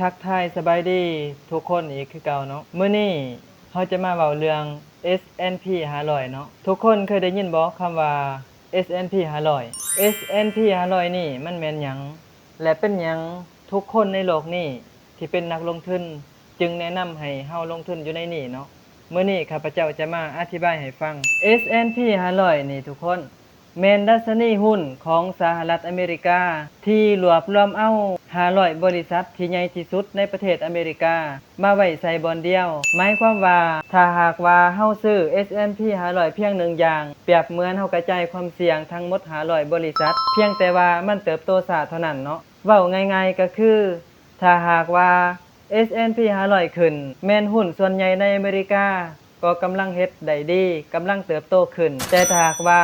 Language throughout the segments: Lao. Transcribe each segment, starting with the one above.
ທັກທາຍສະບາຍດີທຸກຄົນອີກຄືເກົ່າເນາະ. ມື້ນີ້ເຮົາຈະມາເວົ້າເລື່ອງ S&P ຫ້າຮ້ອຍເນາະ. ທຸກຄົນເຄີຍໄດ້ຍິນບໍ່ ຄຳວ່າ S&P ຫ້າຮ້ອຍ? S&P ຫ້າຮ້ອຍນີ້ມັນແມ່ນຫຍັງ ແລະ ເປັນຫຍັງທຸກຄົນໃນໂລກນີ້ທີ່ເປັນນັກລົງທຶນຈຶ່ງແນະນຳໃຫ້ເຮົາລົງທຶນຢູ່ໃນນີ້ເນາະ? ມື້ນີ້ຂ້າພະເຈົ້າຈະມາອະທິບາຍໃຫ້ຟັງ. S&P ຫ້າຮ້ອຍນີ້ທຸກຄົນ ແມ່ນດັດຊະນີຫຸ້ນຂອງສະຫະລັດອາເມລິກາ ທີ່ລວບລວມເອົາຫ້າຮ້ອຍບໍລິສັດທີ່ໃຫຍ່ທີ່ສຸດໃນປະເທດອາເມລິກາ ມາໄວ້ໃສ່ບ່ອນດຽວ. ໝາຍຄວາມວ່າ ຖ້າຫາກວ່າເຮົາຊື້ S&P ຫ້າຮ້ອຍພຽງໜຶ່ງຢ່າງ, ປຽບເໝືອນເຮົາກະຈາຍຄວາມສ່ຽງທັງໝົດຫ້າຮ້ອຍບໍລິສັດ, ພຽງແຕ່ວ່າມັນເຕີບໂຕຊ້າເທົ່ານັ້ນເນາະ. ເວົ້າງ່າຍໆກະຄື ຖ້າຫາກວ່າ S&P ຫ້າຮ້ອຍຂຶ້ນ, ແມ່ນຫຸ້ນສ່ວນໃຫຍ່ໃນອາເມລິກາກໍກຳລັງເຮັດໄດ້ດີ, ກຳລັງເຕີບໂຕຂຶ້ນ. ແຕ່ຖ້າຫາກວ່າ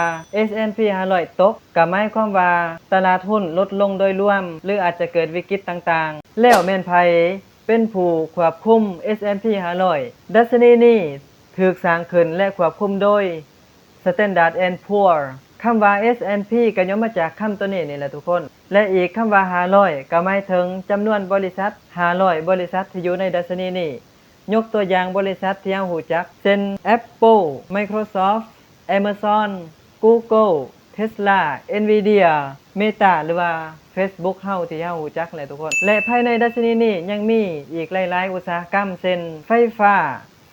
S&P ຫ້າຮ້ອຍຕົກ, ກໍໝາຍຄວາມວ່າຕະຫຼາດຫຸ້ນຫຼຸດລົງໂດຍລວມ ຫຼື ອາດຈະເກີດວິກິດຕ່າງໆ. ແລ້ວແມ່ນໃຜເປັນຜູ້ຄວບຄຸມ S&P ຫ້າຮ້ອຍ? ດັດຊະນີນີ້ຖືກສ້າງຂຶ້ນ ແລະ ຄວບຄຸມໂດຍ Standard and Poor. ຄຳວ່າ S&P ກໍຫຍໍ້ມາຈາກຄຳໂຕນີ້ນີ້ແຫຼະທຸກຄົນ ແລະ ອີກຄຳວ່າຫ້າຮ້ອຍ ກໍໝາຍເຖິງຈຳນວນບໍລິສັດຫ້າຮ້ອຍບໍລິສັດທີ່ຢູ່ໃນດັດຊະນີນີ້. ຍົກຕົວຢ່າງບໍລິສັດທີ່ເຮົາຮູ້ຈັກ ເຊັ່ນ Apple, Microsoft, Amazon, Google, Tesla, Nvidia, Meta ຫຼືວ່າ Facebook ເຮົາທີ່ເຮົາຮູ້ຈັກແຫຼະທຸກຄົນ. ແລະ ພາຍໃນດັດຊະນີນີ້ຍັງມີອີກຫຼາຍໆອຸດສາຫະກຳ ເຊັ່ນ ໄຟຟ້າ,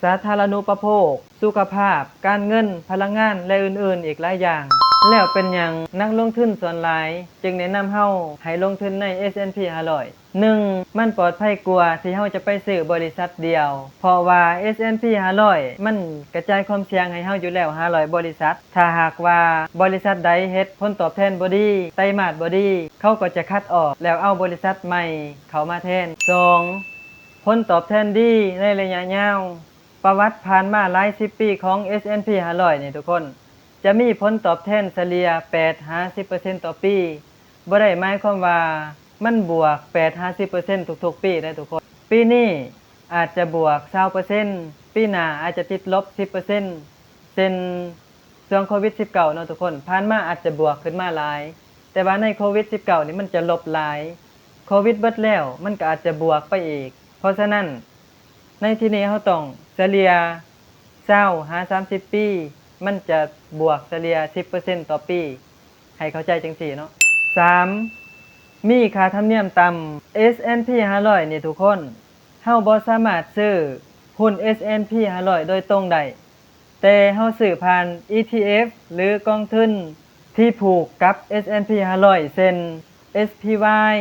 ສາທາລະນູປະໂພກ, ສຸຂະພາບ, ການເງິນ, ພະລັງງານ ແລະ ອື່ນໆອີກຫຼາຍຢ່າງ. ແລ້ວເປັນຫຍັງນັກລົງທຶນສ່ວນຫຼາຍຈຶ່ງແນະນຳເຮົາໃຫ້ລົງທຶນໃນ S&P ຫ້າຮ້ອຍ? ໜຶ່ງ ມັນປອດໄພກວ່າທີ່ເຮົາຈະໄປຊື້ບໍລິສັດດຽວ, ເພາະວ່າ S&P ຫ້າຮ້ອຍ ມັນກະຈາຍຄວາມສ່ຽງໃຫ້ເຮົາຢູ່ແລ້ວຫ້າຮ້ອຍບໍລິສັດ. ຖ້າຫາກວ່າບໍລິສັດໃດເຮັດຜົນຕອບແທນບໍ່ດີ, ໄຕມາດບໍ່ດີ, ເຂົາກໍຈະຄັດອອກ ແລ້ວເອົາບໍລິສັດໃໝ່ເຂົ້າມາແທນ. ສອງ ຜົນຕອບແທນດີໃນໄລຍະຍາວ. ປະຫວັດຜ່ານມາຫຼາຍສິບປີຂອງ S&P ຫ້າຮ້ອຍນີ້ທຸກຄົນ ຈະມີຜົນຕອບແທນສະເລ່ຍແປດຫາສິບເປີເຊັນຕໍ່ປີ. ບໍ່ໄດ້ໝາຍຄວາມວ່າມັນບວກແປດຫາສິບເປີເຊັນທຸກໆປີເດ້ທຸກຄົນ. ປີນີ້ອາດຈະບວກຊາວເປີເຊັນ, ປີໜ້າອາດຈະຕິດລົບສິບເປີເຊັນ. ເຊັ່ນ ຊ່ວງໂຄວິດສິບເກົ້າເນາະທຸກຄົນ, ຜ່ານມາອາດຈະບວກຂຶ້ນມາຫຼາຍ, ແຕ່ວ່າໃນໂຄວິດສິບເກົ້ານີ້ມັນຈະລົບຫຼາຍ. ໂຄວິດເບິດແລ້ວ ມັນກໍອາດຈະບວກໄປອີກ. ເພາະສະນັ້ນ ໃນທີ່ນີ້ເຮົາຕ້ອງສະເລ່ຍຊາວຫາສາມສິບປີ, ມັນຈະບວກສະເລ່ຍສິບເປີເຊັນຕໍ່ປີ, ໃຫ້ເຂົ້າໃຈຈັ່ງຊີ້ເນາະ. ສາມ ມີຄ່າທຳນຽມຕ່ຳ. S&P ຫ້າຮ້ອຍນີ້ທຸກຄົນ ເຮົາບໍ່ສາມາດຊື້ຫຸ້ນ S&P ຫ້າຮ້ອຍໂດຍຕົງໄດ້, ແຕ່ເຮົາຊື້ຜ່ານ ETF ຫຼື ກອງທຶນທີ່ຜູກກັບ S&P ຫ້າຮ້ອຍ ເຊັ່ນ SPY,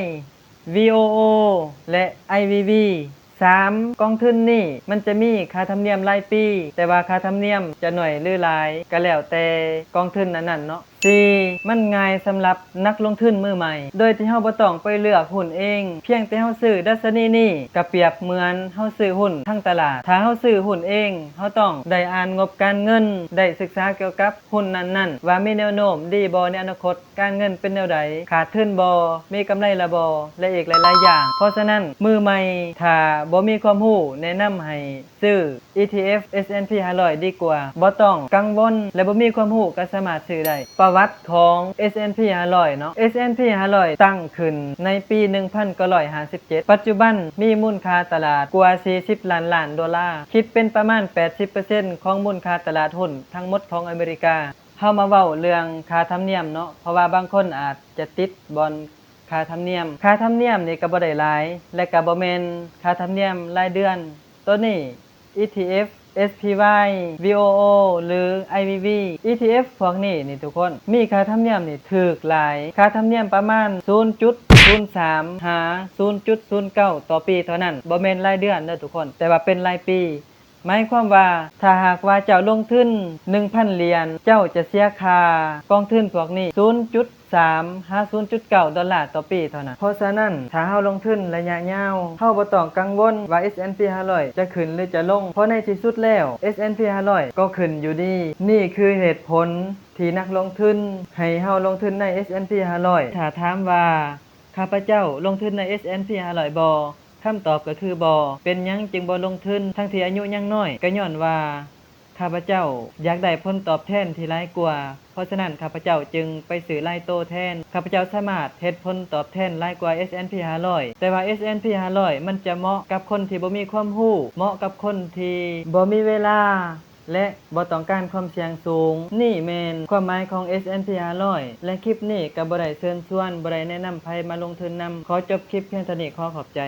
VOO ແລະ IVV. ສາມ ກອງທຶນນີ້ມັນຈະມີຄ່າທຳນຽມລາຍປີ, ແຕ່ວ່າຄ່າທຳນຽມຈະໜ້ອຍຫຼືຫຼາຍກໍແລ້ວແຕ່ກອງທຶນນັ້ນໆເນາະ. ສີ່ ມັນງ່າຍສຳລັບນັກລົງທຶນມືໃໝ່ ໂດຍທີ່ເຮົາບໍ່ຕ້ອງໄປເລືອກຫຸ້ນເອງ, ພຽງແຕ່ເຮົາຊື້ດັດຊະນີນີ້ກໍປຽບເໝືອນເຮົາຊື້ຫຸ້ນທາງຕະຫຼາດ. ຖ້າເຮົາຊື້ຫຸ້ນເອງ, ເຮົາຕ້ອງໄດ້ອ່ານງົບການເງິນ, ໄດ້ສຶກສາກ່ຽວກັບຫຸ້ນນັ້ນໆ ວ່າມີແນວໂນ້ມດີບໍ່ໃນອະນາຄົດ, ການເງິນເປັນແນວໃດ, ຂາດທຶນບໍ່, ມີກຳໄລລະບໍ່ ແລະ ອີກຫຼາຍໆຢ່າງ. ເພາະສະນັ້ນ ມືໃໝ່ຖ້າບໍ່ມີຄວາມຮູ້, ແນະນຳໃຫ້ ຊື້ ETF S&P ຫ້າຮ້ອຍດີກວ່າ, ບໍ່ຕ້ອງກັງວົນ ແລະ ບໍ່ມີຄວາມຮູ້ກໍສາມາດຊື້ໄດ້. ປະຫວັດຂອງ S&P ຫ້າຮ້ອຍເນາະ, S&P ຫ້າຮ້ອຍຕັ້ງຂຶ້ນໃນປີໜຶ່ງພັນເກົ້າຮ້ອຍຫ້າສິບເຈັດ, ປັດຈຸບັນມີມູນຄ່າຕະຫຼາດກວ່າສີ່ສິບລ້ານລ້ານໂດລາ, ຄິດເປັນປະມານແປດສິບເປີເຊັນຂອງມູນຄ່າຕະຫຼາດຫຸ້ນທັງໝົດຂອງອາເມລິກາ. ເຮົາມາເວົ້າເລື່ອງຄ່າທຳນຽມເນາະ, ເພາະວ່າບາງຄົນອາດຈະຕິດບ່ອນ ຄ່າທຳນຽມ. ຄ່າທຳນຽມນີ້ກໍບໍ່ໄດ້ຫຼາຍ ແລະ ກໍບໍ່ແມ່ນຄ່າທຳນຽມລາຍເດືອນ. ໂຕນີ້ ETF, SPY, VOO ຫຼື IVV, ETF ພວກນີ້ນີ້ທຸກຄົນ ມີຄ່າທຳນຽມນີ້ຖືກຫຼາຍ, ຄ່າທຳນຽມປະມານສູນຈຸດສູນສາມຫາສູນຈຸດສູນເກົ້າຕໍ່ປີເທົ່ານັ້ນ, ບໍ່ແມ່ນລາຍເດືອນເດີທຸກຄົນ, ແຕ່ວ່າເປັນລາຍປີ. ໝາຍຄວາມວ່າ ຖ້າຫາກວ່າເຈົ້າລົງທຶນໜຶ່ງພັນຫຼຽນ, ເຈົ້າຈະເສຍຄ່າກອງທຶນພວກນີ້ສູນຈຸດສາມຫາສູນຈຸດເກົ້າດອນລາຕໍ່ປີເທົ່ານັ້ນ. ເພາະສະນັ້ນ ຖ້າເຮົາລົງທຶນໄລຍະຍາວ, ເຮົາບໍ່ຕ້ອງກັງວົນວ່າ S&P ຫ້າຮ້ອຍຈະຂຶ້ນ ຫຼື ຈະລົງ, ເພາະໃນທີ່ສຸດແລ້ວ S&P ຫ້າຮ້ອຍກໍຂຶ້ນຢູ່ດີ. ນີ້ຄືເຫດຜົນທີ່ນັກລົງທຶນໃຫ້ເຮົາລົງທຶນໃນ S&P ຫ້າຮ້ອຍ. ຖ້າຖາມວ່າ ຂ້າພະເຈົ້າລົງທຶນໃນ S&P ຫ້າຮ້ອຍບໍ່? ຄຳຕອບກໍຄືບໍ່. ເປັນຫຍັງຈຶ່ງບໍ່ລົງທຶນ ທັງທີ່ອາຍຸຍັງນ້ອຍ? ກໍຍ້ອນວ່າ ຂ້າພະເຈົ້າຢາກໄດ້ຜົນຕອບແທນທີ່ຫຼາຍກວ່າ, ເພາະສະນັ້ນຂ້າພະເຈົ້າຈຶ່ງໄປຊື້ລາຍໂຕແທນ. ຂ້າພະເຈົ້າສາມາດເຮັດຜົນຕອບແທນຫຼາຍກວ່າ S and P ຫ້າຮ້ອຍ, ແຕ່ວ່າ S and P ຫ້າຮ້ອຍມັນຈະເໝາະກັບຄົນທີ່ບໍ່ມີຄວາມຮູ້, ເໝາະກັບຄົນທີ່ບໍ່ມີເວລາ ແລະ ບໍ່ຕ້ອງການຄວາມສ່ຽງສູງ. ນີ້ແມ່ນຄວາມໝາຍຂອງ S and P ຫ້າຮ້ອຍ ແລະ ຄລິບນີ້ກໍບໍ່ໄດ້ເຊີນຊວນ, ບໍ່ໄດ້ແນະນຳໃຜມາລົງທຶນນຳ. ຂໍຈົບຄລິບພຽງເທົ່ານີ້, ຂໍຂອບໃຈ.